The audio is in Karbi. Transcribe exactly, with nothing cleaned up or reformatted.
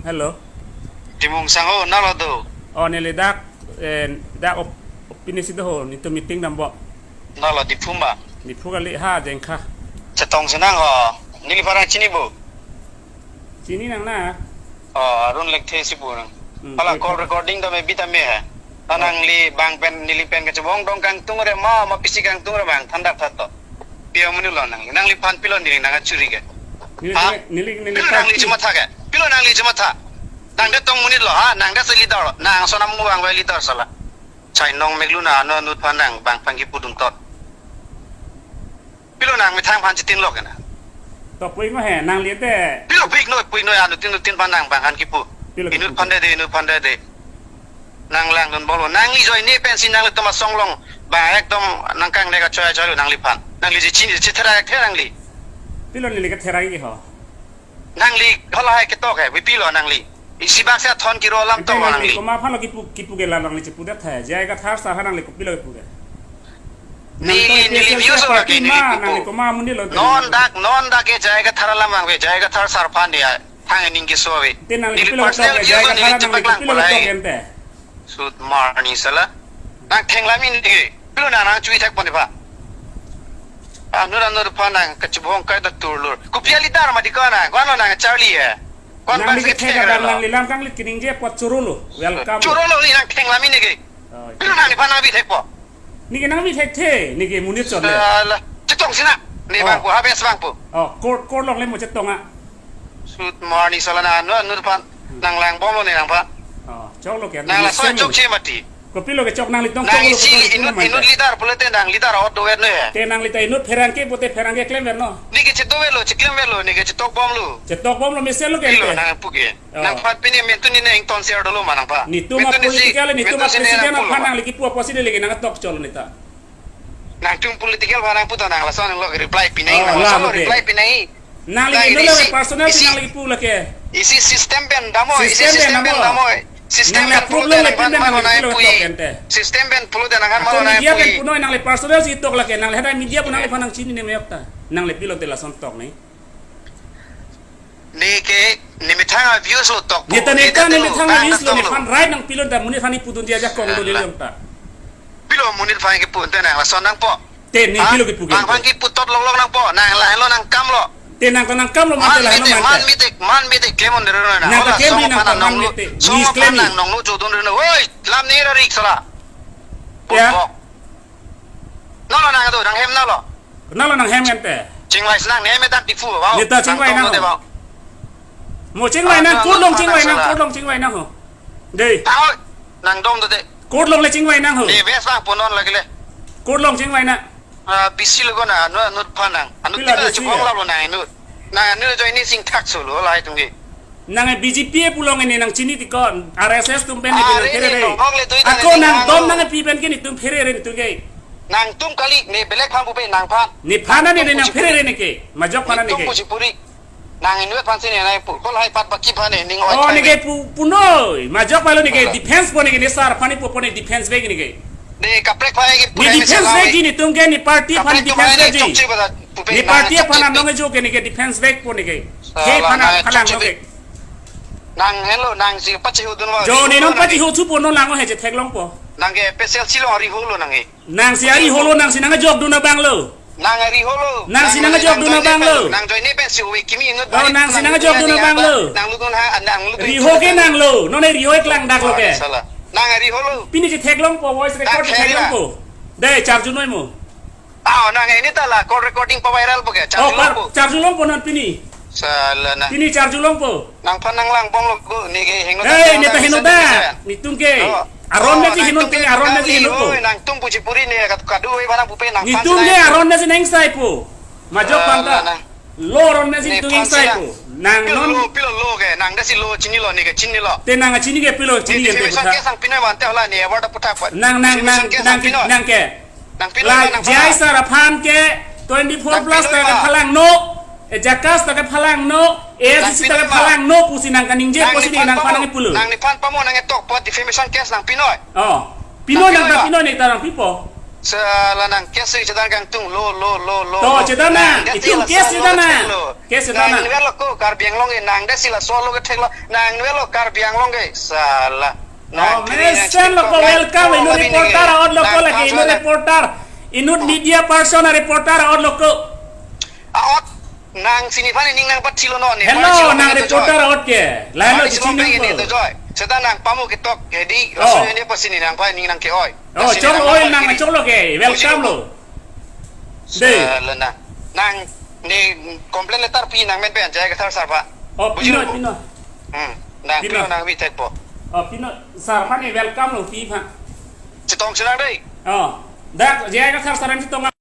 Hello. Timung sangho, nalo do. Oh, neli dak, eh, dak op-, opini si do ho, netum meeting dambom. Nalo Diphu ma? Diphu kali ha, Jengkha. Chetong si nang ho. Neliphan nang chini bo? Chini nang na? Oh, Arun Lekthe si pu nang. Hmm, hala Lekthe. Call recording tame bi tame he. Na, oh, nangli bang pen neli pen kachebong dong kangtung re ma, ma pisi kangtung re bang thandak that to. Pi amonit lo nang. Nangliphan pilo neli nang achuri ke. Neli, ha? Neli, neli, neli pilo nangli party. Chematha ke. Pilo nangli chematha. Nang de tong monit lo ha, nang de si leader lo. Nang sonam mu bang bai leader sala. Chainong meklu na ano anut phan nang bang phan kipudun tot. Pilo nang methang phan chitin lok na. To pui mo he, nangli te. Pilo pik no, pui no, anuttin nuttin phan nang bang phan kipu. Pilo inut kipu phan de de, inut phan de de. Nang langdun bolo, nangli ajoine pensi nanglitum asong along. Bang ekdom nang kang ne kachoi choi nangliphan. Nangli je chini je therak the nangli. Pilo neli ke therak ke ho. Nangli hala hai ketok he, pilo nangli. Isi bangsi athon kiro alam. Ante tong nangli nangli. Komat aphan lo kipu, kipu ke la nangli chepu det he. J I Kathar sir aphan nangli kopilo kipu ke? Neli, nangli neli views ora ke neli ma, kipu. Nangli komat amonit lo te. Non dak, non dak ke J I Kathar alam vang ve, J I Kathar sir aphan dia. Thang ning keso ve. Te nangli neli kopilo personal ketok ke, views J I lo Kathar neli nangli chepaklang kopilo bolai. Ketok ke ante. Sut marni sala. Nang thenglam in ke. Pilo nang nang chui thek pon pa. Anur anur phan nang kachibong kai ta turlur. Kopi a leader ma di ko nang. Ko ano nang Charlie he. Ko nangli bang ke thek thek kadang nang lo. Nangli lam kanglit keningje apot choro lo. Welcome. Choro lo ni nang thenglam in ke. Oh, pilo nang ni phan nang bi thek po. Neke nang bi thekthe, neke monit chot le. Sala. Chetong si na. Ne, oh, bang pu, ha bes bang pu. Oh, court, court along le mo chetong a. Sut marni sala na anu, anu phan. Hmm. Nang langbom lo ne nang phan. Oh, chok lo ke. Nang laso chokche mati. Kopilo ke chok nangli tong nang chok lo isi kopilo inut, inut leader pulote nang leader ot dover ne. Te nangli ta inut pherangke pute pherangke klemver no. Neke chedover lo, cheklem ver lo, neke chetok bom lo. Chetok bom lo mesen lo ke. Pilo te nang pu ke. Oh. Nang phan pini mentun ni neng ton share dolo ma nang phan. Netum a mentun ni si, political, netum a mentun si neng president pulo aphan ma. Nangli kipu apot si neli ke nang tok cholo neta. Nangtum political phan nang pu ta nang lason nang lo reply pinai, oh, nang la lason lo mute. Reply pinai. Nangli nang ke ini lo si, personal isi, nangli kipu lake. Isi system pen damo, isi system pen system pen damo. Damo. System nang pen la pulo problem te le nang pin phan nang mano nang kipu pui. Tok ente. System pen pulo te nang kan mano nang pui. Ako media pen punoi nangli personal si tok lake, nangli hada media pu nangli phan nang chini ne meyok ta. Nangli pilo te lason tok ne. Neke, ne methang a views lo tok po. Neta neta ne methang a views lo ne phan right nang pilo ta monit phan kipudun dia jakong do. Sala. Lelong ta. Pilo monit phan kipu ente nang lason nang po. Te ne pilo kipu ke. Ha? Bang phan kipu tot long long nang po. Nang lahelo nang kam lo. Te nang ta nang kam lo mate man lahelo mite, mante. Man mite, man mite klemon dero na. Nang ta hola klem song nang phan ta nang man nong mite. Song ni phan klem ni. Nang nong nu jodun dero. Woi, lam ni ra rik sala. Ya. Pun pok. Nalo nang do, nang hem nalo. Nalo nang hem ente. Chingvai si nang ne hem dak Diphu, wow. Neta chingvai nang nang. Mo chingvai nang, ah, court along chingvai nang, court along chingvai nang ho. Dei. Tao, nang dom do de. Court along le chingvai nang ho. Ne bes bang punon lagi le. Court along chingvai nang. Ah, bisi lo ko na, anu, anu phan nang. Anu pila kita bisi chibong ya? Lalo nang anu. Nang anu join ni sing thak solo, lahai tum ke. Nang B J P pu along ne nang chini ti ko, R S S atum pen ne. Ah, pino re phere ne, re. Nong hok le tui ako tang ne nang nang dom lo. Nang pi pen ke netum phere re netum ke. Nangtum kali ne belek phan pupe nang phan. Ne phan ne nangtum ne nang puji phere puri. Re ne ke. Majok phan ne netum ke. Puji puri. Nang inut phan si ne nang pu. Kol hai pat baki phan ne ning oi. Oh, phan ne ne. Ke pu, punoi. Majok palo ne ke. Wala. Defense po ne ke ne sar phan ne pu po ne defense vek ne ke. Ne kaprek phan ne ke. Ne pura defense salah vek oi. Ji netum ke ne party phan kaprek defense tum phan ne vek ji. Chokche bata pupe ne nang party chokche phan pik. Nong jo ke ne ke defense vek po ne ke. Salah, he phan nang phan chokche nong pik. Ke. Nang helo, nang si pachihu dun wa. Jo, rihu ne non nang pachihu di. Thupo non lang he je theklongpo. Nang ke P S L C along rihu lo nang he. Nang si ari holo, nang si nang jok dun abang lo. Nang rihu lo. Nang si nang jok dun abang lo. Nang join ne pen si uwe kimi inut. Oh, bari nang si nang jok dun abang lo. Nang lutun ha, nang lutun. Rihu ke nang lo. Non ne rihu eklang dak lo ke. Salah. Nang rihu lo. Pini je theklongpo voice record je theklongpo. Dei, charju noi mo. Ah, nang ini ta la call recording pa viral po ke? Oh, charju longpo. Charju longpo non pini. Salah na. Pini charju longpo. Nang phan nang langbom lo ko, ne ke heno. Hei, ne ta heno da. Netum ke. Oh. Aron ne ji heno te, aron ne ji heno po. Nangtum puji puri ne kat kadu oi barang pupe nang phan. Netum ke aron ne ji neng sai po. Majok phan ta. Salah na. Lo aron ne ji netum neng sai po. Nang pilo non lo, pilo lo ke, nang dasi lo chini lo, ne ke chini lo. Te nang chini ke pilo chini ke. Defamation case nang pinoi mante hola ne award aputhak pa. Nang, nang, nang, defamation case nang, nang pinoi. Nang ke. Nang pino la nang pha. J I sir aphan ke twenty-four plus ta kephalangno, e JACAS ta kephalangno, A S D C ta kephalangno pusi nang kaningje pusi nang phan nang pulo. Nang nephan pamo nang etok po defamation case nang pinoi. Oh. Pinoi nang ta pinoi ne ta nang pipo. Sala nang case chethan kangtung lo lo lo lo. To, lo. Chethan nang, nang desi itum la case solo chethan nang. Kethek lo. Case chethan nang. Nang ni verlo ko Karbi Anglong ke, nang desi la solo kethek lo. Nang ni verlo Karbi Anglong ke. Sala. Oh, nang kiri nang mesen lo ko, welcome, nang inut kami reporter ni. Ahut lo ko nang lagi, inut pasal nang. Reporter. Inut media person a reporter ahut lo ko. Ahut nang sini aphan ning nangpathilo non ni. Hello, mane si nang nang reporter ahut ke. Lain lo mane si chiningpo. Nang nang to joy. Seta nang pamu ketok, jadi, oh, laso ini apa sini nang aphan ning nang ke-oi. Oh, sini chok nang oi apa nang kiri. Chok lo ke. Welcome lo. Buji lo. Dei. Sala nang. Nang ni complaint letter pi nang men pen J I Kathar sir aphan. Oh, buji pino, lo. Pino. Hmm. Nang pino. Pino nang pi thekpo. Oh, pino sir aphan ni welcome lo pi aphan. Chetong si nang dei. Oh. Dak J I Kathar sir aphan chetong.